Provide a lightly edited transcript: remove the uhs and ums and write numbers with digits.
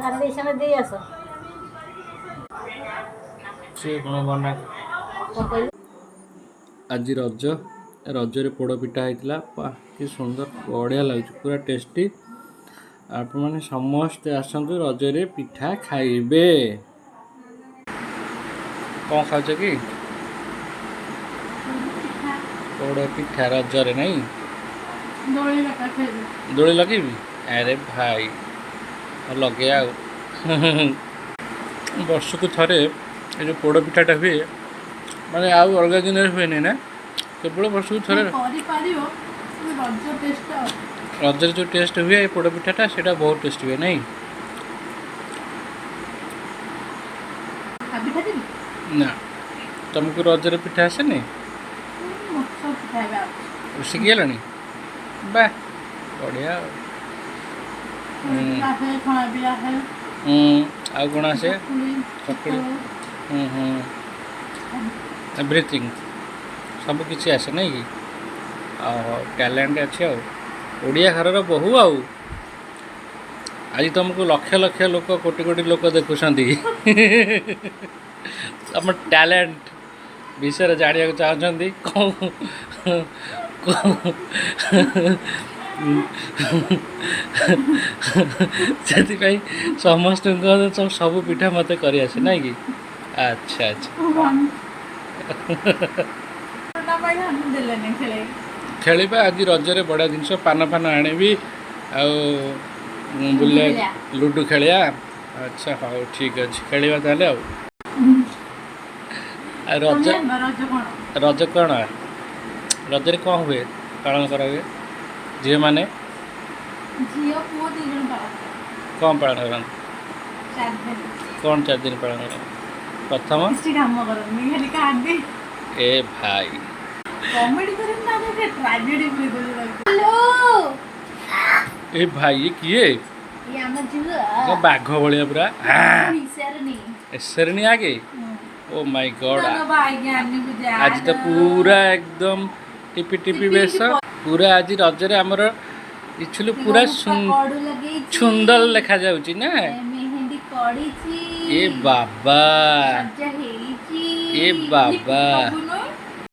ଭାଣ୍ଡେସନ ଦେଇ ଆସ। ସେ କ'ଣ ବନା? କଣ କହିଲୁ? ଆଜି ରଜ। ରଜରେ ପୋଡ଼ ପିଠା ହେଇଥିଲା। ବାଃ, କି ସୁନ୍ଦର, ବଢ଼ିଆ ଲାଗୁଛି, ପୁରା ଟେଷ୍ଟି। ଆପଣମାନେ ସମସ୍ତେ ଆସନ୍ତୁ, ରଜରେ ପିଠା ଖାଇବେ। କ'ଣ ଖାଉଛ କି? ପୋଡ଼ ପିଠା ରଜରେ ନାଇଁ? ଦୋଳି ଲଗା ଖେଳିବି। ଦୋଳି ଲଗେଇବି? ଆରେ ଭାଇ, ହଉ ଲଗେଇବା। ଆଉ ବର୍ଷକୁ ଥରେ ଏ ଯେଉଁ ପୋଡ଼ ପିଠାଟା ହୁଏ, ମାନେ ଆଉ ଅଲଗା ଦିନରେ ହୁଏନି ନା, କେବଳ ବର୍ଷକୁ ଥରେ। କରିପାରିବ କିନ୍ତୁ ରଜ ଟେଷ୍ଟ। ରଜରେ ଯେଉଁ ଟେଷ୍ଟ ହୁଏ ଏ ପୋଡ଼ ପିଠାଟା, ସେଇଟା ବହୁତ ଟେଷ୍ଟ ହୁଏ ନାଇଁ? ଆଉ ପିଠା ଦେବି? ନା, ତମକୁ ରଜରେ ପିଠା ଆସେନି? ମୋତେ ସବୁ ପିଠା ଏବେ ଆଉଛି। ଶିଖିଗଲାଣି? ବାଃ, ବଢ଼ିଆ ଆଉ। ଆସେ, ଛଣା ବି ଆସେ। ଆଉ କ'ଣ ଆସେ? ଚକୁଳି। ଚକୁଳି। ହୁଁ ହୁଁ ଏଭ୍ରିଥିଙ୍ଗ, ସବୁ କିଛି ଆସେ ନାଇଁ କି? ଆଉ ଟ୍ୟାଲେଣ୍ଟ ଅଛି ଆଉ, ଓଡ଼ିଆ ଘରର ବୋହୂ। ଆଉ ଆଜି ତୁମକୁ ଲକ୍ଷ ଲକ୍ଷ ଲୋକ, କୋଟି କୋଟି ଲୋକ ଦେଖୁଛନ୍ତି, ତମ ଟ୍ୟାଲେଣ୍ଟ ବିଷୟରେ ଜାଣିବାକୁ ଚାହୁଁଛନ୍ତି। କ'ଣ ସେଥିପାଇଁ ସମସ୍ତଙ୍କ ସବୁ ପିଠା ମୋତେ କରିଆସେ ନାଇଁ କି? ଆଚ୍ଛା। ଦେଲେନି ଖେଳେଇ। ଖେଳିବା ଆଜି ରଜରେ, ବଢ଼ିଆ ଜିନିଷ, ପାନ ଫାନ ଆଣିବି ଆଉ ବୁଲିବା। ଖେଳିବା। ଲୁଡ଼ୁ ଖେଳିବା। ଆଚ୍ଛା, ହଉ, ଠିକ୍ ଅଛି, ଖେଳିବା ତାହେଲେ। ଆଉ ଆଉ ରଜ ରଜ କ'ଣ? ରଜ କ'ଣ? ରଜରେ କ'ଣ ହୁଏ, ପାଳନ କରାହୁଏ ଝିଅମାନେ? ଝିଅ ପୁଅ ଦି ଜଣ ପାଳନ। କ'ଣ ପାଳନ କରନ୍ତି? 4 ଦିନ। କ'ଣ 4 ଦିନ ପାଳନ କରନ୍ତି? ପ୍ରଥମ? କିଛି କାମ କରନ୍ତି, ଖାଲି ଖାଆନ୍ତି। ଏ ଭାଇ! କମେଡି କରିବି ନା, ଟ୍ରାଜେଡି ପୁରେଇ ଦଉଛି ତାକୁ। ହ୍ୟାଲୋ। ଏ ଭାଇ, ଇଏ କିଏ? ଇଏ ଆମ ଝିଅ। କଣ ବାଘ ଭଳିଆ ପୁରା? ସରନି। ଏସରନି ଆଗେ। ଓ ମାଇ ଗଡ୍! ଆଜି ତ ଆଜି ପୁରା ଏକଦମ ଟିପି ଟିପି ବେଶ ପୁରା। ଆଜି ରଜରେ ଆମର ଇଛୁଲୁ ପୁରା କଡୁ ଲଗେଇଛି। ସୁନ୍ଦର ଲେଖାଯାଉଛି ନା? ମେହେନ୍ଦି କରିଛି। ଏ ବାବା! ସଜା ହେଇଛି। ଏ ବାବା!